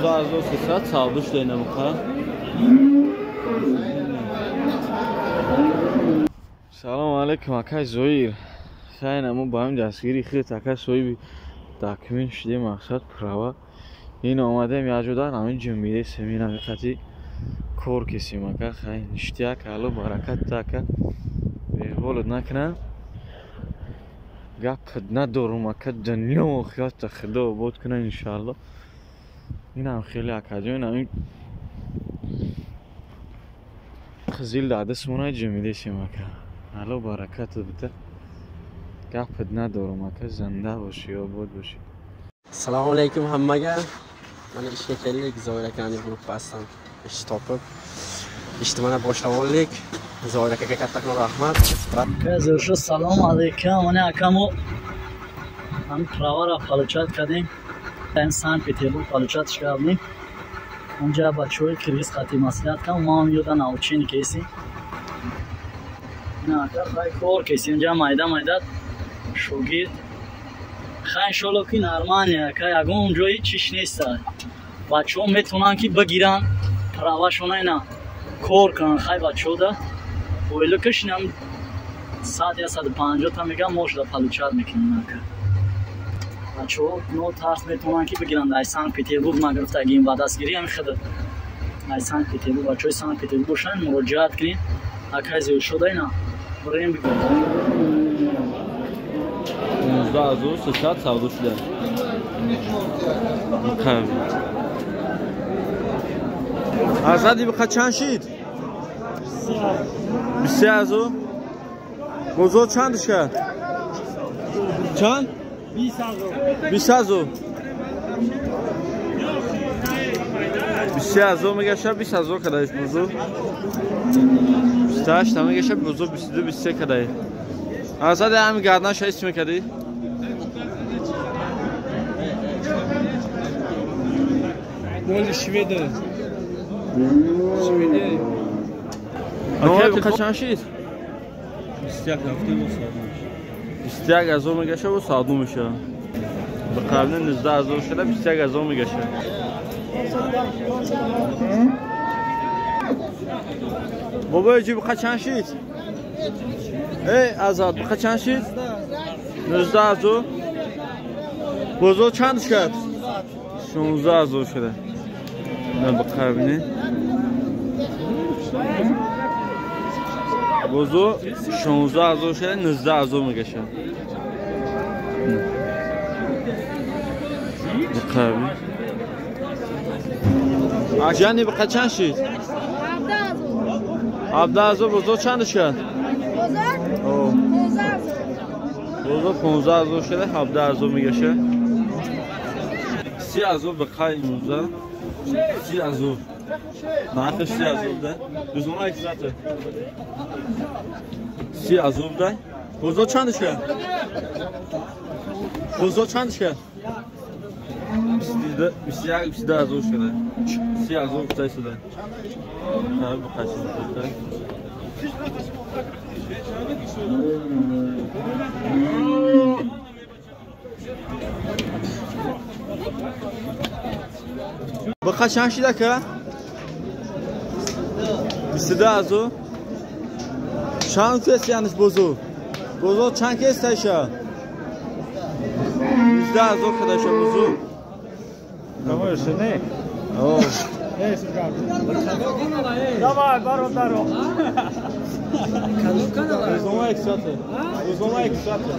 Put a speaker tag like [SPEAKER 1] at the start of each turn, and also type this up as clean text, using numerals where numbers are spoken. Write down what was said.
[SPEAKER 1] 19300 савдо шуда ина буқа. Салом алейкум акай Зоир. Хайна мо ба ҳамин дастгири худат ака соҳиби документ шудем, мақсад права. Ин омадем яҷодан ҳамин ҷунбиде семина миқати кор кесим ака. Хай ништяк, алло баракат ака. Беҳолат накунам. Гап надорум ака, дунё охирата худо обод кунад иншаалло. Инам хеле акаҷон, ҳамин қизил дадасмона ҷунбидесем ака. Алло баракатат бита. Гапат надорум ака, зинда бошӣ, обод бошӣ.
[SPEAKER 2] Assalomu alaykum hammaga. Mana ishga keldik, Zoir akani gruppasidan ish topib, ishni mana boshlab oldik. Zoir akaga kattakon rahmat.
[SPEAKER 3] Aka салом алейкум. Mana akamo ham pravara получать кардем. Ин Санкт-Петербург получать кардем. Унҷа бачаҳои қирғиз қати маслиҳат кардем, мо ҳам ёда научени кесим. На ака хай кор кесим, унҷа майда майда шогирд. Хай иншолло ки нормально ака, ягон ҷои чиш нест. Бачаҳо метавонанд ки бигиранд правашона, ина кор кунанд. Хай бачаҳо да ойлукаш инам 100-150 та мегӯям, мо шуда получать мекунем ака. Бачаҳо нотарс метавонанд ки бигиранд. Ай Санкт-Петербург ман гирифтагим ба дастгирӣ ҳами худат. Ай Санкт-Петербург бачаҳои Санкт-Петербург бошанд, муроҷиат кунед. Акай Зиёдшода ина бирем.
[SPEAKER 1] 19300 савдо шуда. Азади биқа чанд шид? 23,000. Бозор чанд шуд? Чанд? 20,000. 23,000 мегаша, 20,000 кадаиш бозор. 28 та мегаша, бозор 22, 23 кадаи. Азади ҳами гарданаша ҳис мекардӣ?
[SPEAKER 4] Моли шведа. Шведа.
[SPEAKER 1] Акай биқа чанд шид?
[SPEAKER 4] 21 ҳафта бо савдо.
[SPEAKER 1] 21,000 мегаша, бо савдо мешава. Ба қабли 19,000 шуда, 21,000 мегаша. Бобои ҷи биқа чанд шид? Эй Азад, биқа чанд шид? 19,000. Бозор чанд шуд? 16,000 шуда. На биқа бинед. Бозор 16,000 шуда, 19,000 мегаша. Биқа бинед. Аҷани биқа чанд шид? 17,000. Бозор чанд шуд?
[SPEAKER 5] Бозор? 15,000.
[SPEAKER 1] Бозор 15,000 шуда, 17,000 мегаша. 30,000 биқа имрӯза. 30,000. Нархаш 30,000 да. Дузона 100. 30,000 да. Бозор чанд шуд? Бозор чанд шуд? 22, 21, 22,000 шуда. 30,000 гуфта шуда. Ҳа, биқа шуда. Биқа чанд шид ака? 22,000. Чанд кес яниш бозор? Бозор чанд кес таша? 19,000 кадаша бозор.
[SPEAKER 4] Давай,
[SPEAKER 1] О.
[SPEAKER 4] Давай, бародаро.
[SPEAKER 1] Рӯзнома 1 соате. Рӯзнома 1 соате.